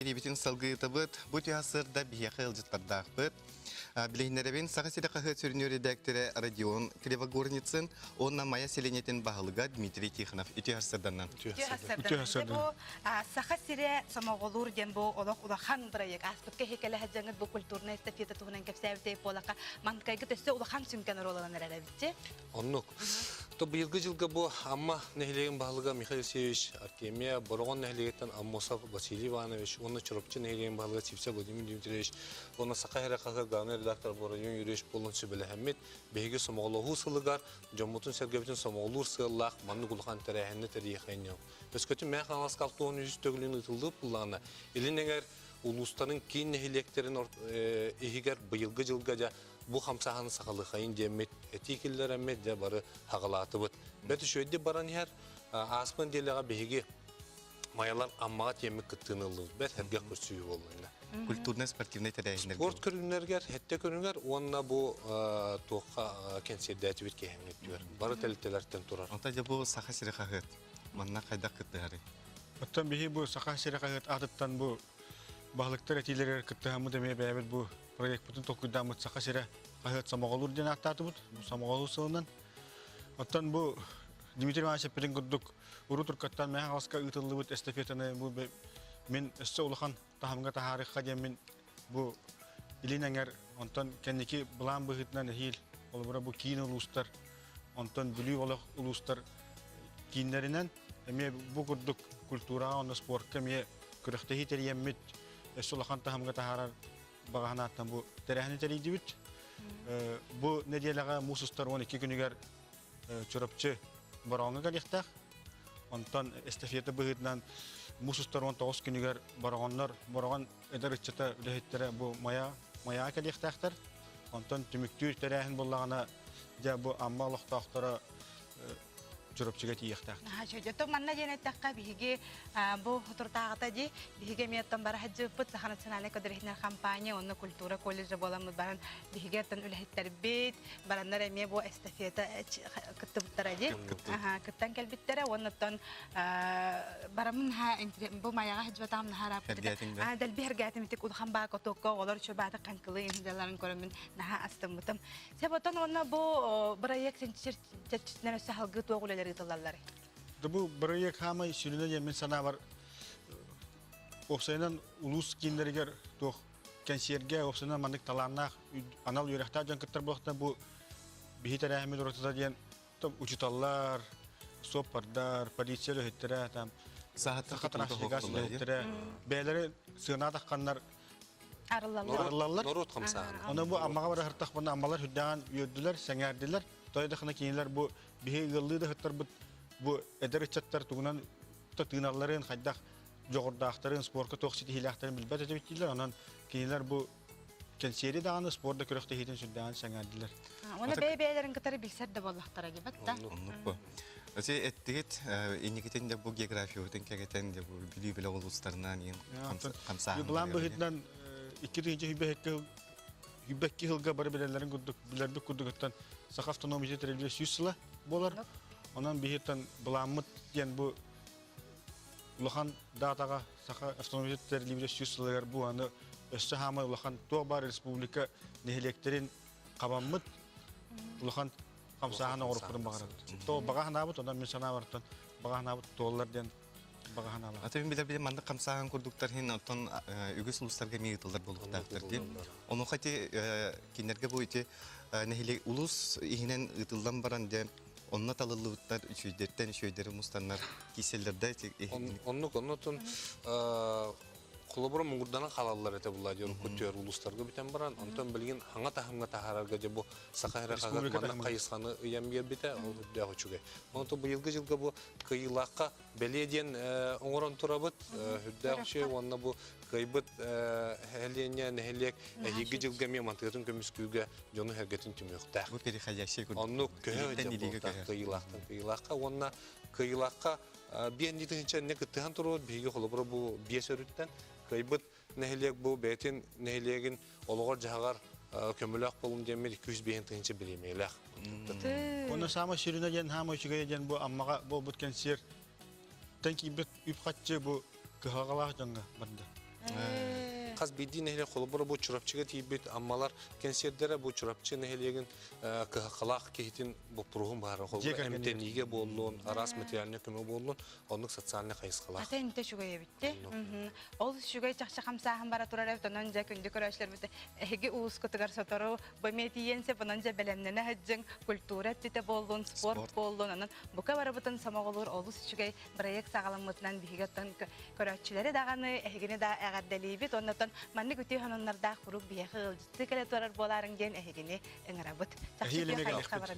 Бириибитин салгыытабыт. Бу түһэ сырда биһиэхэ ыалдьыттардаахпыт. Билиһиннэрэбин Саха сирэ хаһыат сүрүнү редактора Родион Кривогорницын уонна Майа сэлиэнньэтин баһылыга Дмитрий Тихонов үтүө сырданнан. Үтүө Бу Саха сирэ сомоҕолуур диэн бу олох улахан бырайыак. Ааспыкка иһикэлэһэ дьаҥыт бу культурная эстафета туһунан кэпсээбитэ буолаха манкайгыт өссө улахан сүҥкэн оруоланар эрэбитчи. Оннук. То быйылгы дьылга бу Амма нэһилиэгин баһылыга Михаил Алексеевич Артемия, Бороҕон нэһилиэгиттэн Аммосов Василий Иванович уонна Чурапчы нэһилиэгин баһылыга Сивцев Владимир Дмитриевич уонна Саха сирэ хаһыат главнай редактор Родион Юрьевич буолан сүбэлэһэммит, биһиги сомоҕолоһуу сылыгар дьоммутун-сэргэбитин сомоҕолуур сыаллаах маннык улахан тэрээһини тэрийиэххэ Өскөтүн Мэҥэ Хаҥаласка 63 төгүлүн ыытыллыбыт буоллаҕына, Илин эҥэр улуустарын киин нэһилиэктэрин иһигэр быйылгы дьылга дьэ бу хамсааһыны сахалыхайын диэммит этии киллэрэммит дьэ бары хаҕалаатыбыт. Бэт үчүгэйдик баран иһэр. Ааспын диэлэҕэ биһиги Майалар Аммаҕа тиэммит кыттыыны ыллыбыт. Бэт сэргэх көрсүһүү буолла. Культурнай спортивнай тэрээһиннэр. Спорт көрүҥнэригэр, хэттэ көрүҥэр уонна бу туохха кэнсиэрдээтибит киэһэҥҥиттүгэр. Бары тэрилтэлэртэн турар. Онто дьэ бу Саха сирэ хаһыат. Манна хайдах кыттыһарый? Оттон биһи бу Саха сирэ хаһыат аатыттан бу баһылыктар этиилэригэр кыттыһаммыт эмиэ бэйэбит бу проекпытын толкуйдааммыт Саха сирэ хаһыат Сомоҕолуур диэн ааттаатыбыт. Бу Сомоҕолуур сылынан. Оттон бу Дмитрий Иванович эппитин курдук урут уруккаттан Мэҥэ Хаҥаласка ыытыллыбыт эстафетаны бу мин өссө улахан таһымҥа таһаарыахха диэммин бу илин эҥэр онтон кэнники былаан быһыытынан эһиил холобура бу киин улуустар онтон Бүлүү олох улуустар кииннэринэн эмиэ бу курдук культураҕа уонна спортка эмиэ күрэхтэһии тэрийэммит өссө улахан таһымҥа таһаарар баҕа санааттан бу тэрээһини тэрийдибит. Бу нэдиэлэҕэ муус устар 12 күнүгэр Чурапчы Бороҕоҥҥо кэлиэхтээх. Онтон эстафета быһыытынан муус устар 19 күнүгэр Бороҕоннор Бороҕон эдэр ыччата үлэһиттэрэ бу Майа Майаҕа кэлиэхтээхтэр. Онтон түмүктүүр тэрээһин буоллаҕына дьэ бу Амма олохтоохторо Чурапчыга тиийиэхтээх. Наһаа манна диэн эттэххэ биһиги бу соторутааҕыта дии биһиги эмиэ оттон бара сылдьыбыппыт Саха национальнай көдөрүһүнэр компания уонна культура колледжа буоламмыт баран биһиги оттон үлэһиттэрбит бараннар эмиэ бу эстафета кыттыбыттара дии кыттан кэлбиттэрэ уонна оттон бараммын наһаа бу майаҕа сылдьыбатаҕым наһаа ырааппыт дэлби эргээтим итик улахан баа котуокка оҕолор үчүгэй бааты хаҥкылыы сылдьалларын көрөммүн наһаа астыммытым Сөп оттон уонна бу бырайыак чэрчитинэн өссө салгыы туох үлэлэр ыытыллалларый? Бу бырайыак хаамай сүрүнэ диэн мин санаабар уопсайынан улуус кииннэригэр туох кэнсиэргэ уопсайынан маннык талааннаах анал үөрэхтээх дьон кыттар буолуохтаах бу биһи тэрээһиммит уратыта диэн учуталлар, суоппардар, полиция үлэһиттэрэ, там саха транслигас үлэһиттэрэ бэйэлэри сыана тахханнар арыллаллар. Норуот хамсааһына. Ону бу Аммаҕа бара сыртахпына Аммалар үрдэҕин үөрдүлэр, сэҥээрдилэр. Тойдохына кинилэр бу биһи ыаллыы да сыттарбыт бу эдэр ыччаттар тугунан тыыналларын, хайдах дьоҕурдаахтарын, спорка туох ситиһиилээхтэрин билбэт этибит дииллэр. Онон кинилэр бу кэнсиэри даҕаны спорт да күрэхтэһиитин сүрдээҕин сэҥээрдилэр. Уонна бэйэ-бэйэлэрин кытары билсэр да буоллахтара диэбэт да. Оннук бу. Өсө эттигит инникитин да бу географиябытын кэгэтэн да бу Бүлүү бөлөх улуустарынан иин хамсааһын. Былаан быһыытынан 2022 сылга бары билэллэрин курдук билэрбит курдугуттан Саха автономия тэриллибит 100 сыла буолар. Онон биһиттэн былааммыт диэн бу улахан даатаҕа Саха автономия тэриллибитэ 100 сылыгар бу аны өссө хаамай улахан туох баар республика нэһилиэктэрин хабаммыт улахан хамсааһын оҥорукпутун баҕарабыт. То баҕа санаабыт, онон мин санаабартан баҕа санаабыт туоллар диэн баҕа санаалаах. Аты мин билэр маннык хамсааһын курдуктар иһин оттон үгүс улуустарга эмиэ ыытыллар буолуохтаахтар диэн. Онуоха ити кинилэргэ бу ити нэһилиэк улуус иһинэн ыытыллан баран диэн онно талыллыбыттар үчүгэйдэртэн үчүгэйдэри мустаннар кииссэллэр да Оннук оннотун холобура муҥурданан хаалаллар этэ була диэн көтүөр улуустарга бүтэн баран онтон билигин хаҥа таһымҥа таһаарарга дьэ бу Саха эрэ хаһыат маннык хайысханы ыйан биэрбитэ ол үрдээх үчүгэй. Онтон быйылгы дьылга бу кыайыылаахха бэлиэ диэн оҥорон турабыт үрдээх үчүгэй уонна бу кыайбыт нэһилиэнньэ нэһилиэк эһиги дьылга эмиэ мантыытын көмүскүүгэ дьону сэргэтин түмүөхтээх. Бу переходящий курдук. Оннук көһө кыайыылаахтан кыайыылаахха уонна кыайыылаахха биэн тыһыынча инне кыттыһан туруот биһиги холобура бу биэс өрүттэн кыайбыт нэһилиэк бу бэйэтин нэһилиэгин олоҕор-дьаһаҕар көмөлөөх буолун диэммит 205 тыһыынча бириэмийэлээх. Онно саамай сүрүнэ диэн хаамай үчүгэйэ диэн бу Аммаҕа буолбут кэнсиэр тэн киирбит үп-харчы бу кыһалҕалаах дьоҥҥо барда. Хас биирдии нэһилиэк холобура бу Чурапчыга тиийбит Аммалар кэнсиэрдэрэ бу Чурапчы нэһилиэгин кыһалҕалаах киһитин боппуруоһун баһара холобура эмтэниигэ буоллун, араас материальнай көмө буоллун, оннук социальнай хайысхалаах. Ата инте үчүгэй эбитти. Ол үчүгэй чахчы хамсааһын бара турар эбит, онон дьэ күндү көрөөччүлэрбит эһиги улуускутугар сотору бу эмиэ тиийэн сөп, онон дьэ бэлэмнэнэ сылдьыҥ, культура өттүтэ буоллун, спорт буоллун, онон бука барыбытын сомоҕолуур олус үчүгэй проект саҕаламмытынан биһиги оттон көрөөччүлэри даҕаны, эһигини да эҕэрдэлиибит, уонна оттон маннык үтүө сонуннардаах куруук биһиэхэ ыалдьыттыы кэлэ турар буолаарыҥ диэн эһигини ыҥырабыт. Чахчы үтүө хайысха баран.